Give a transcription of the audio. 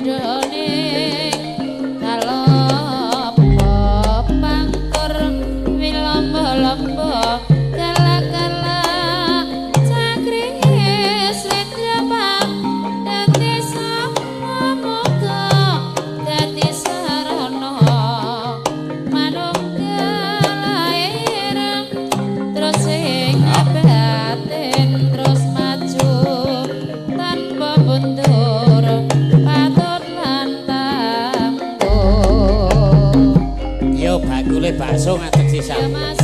Dadane kalopo pangkur wilombo-lombo kala-kala cakringe slendra dadi samuga dadi sarana manunggal lair terus ing batin terus maju tanpa mundur patut lan tangguh. Yo bakule bakso ngadeg Ya sisan. Mas.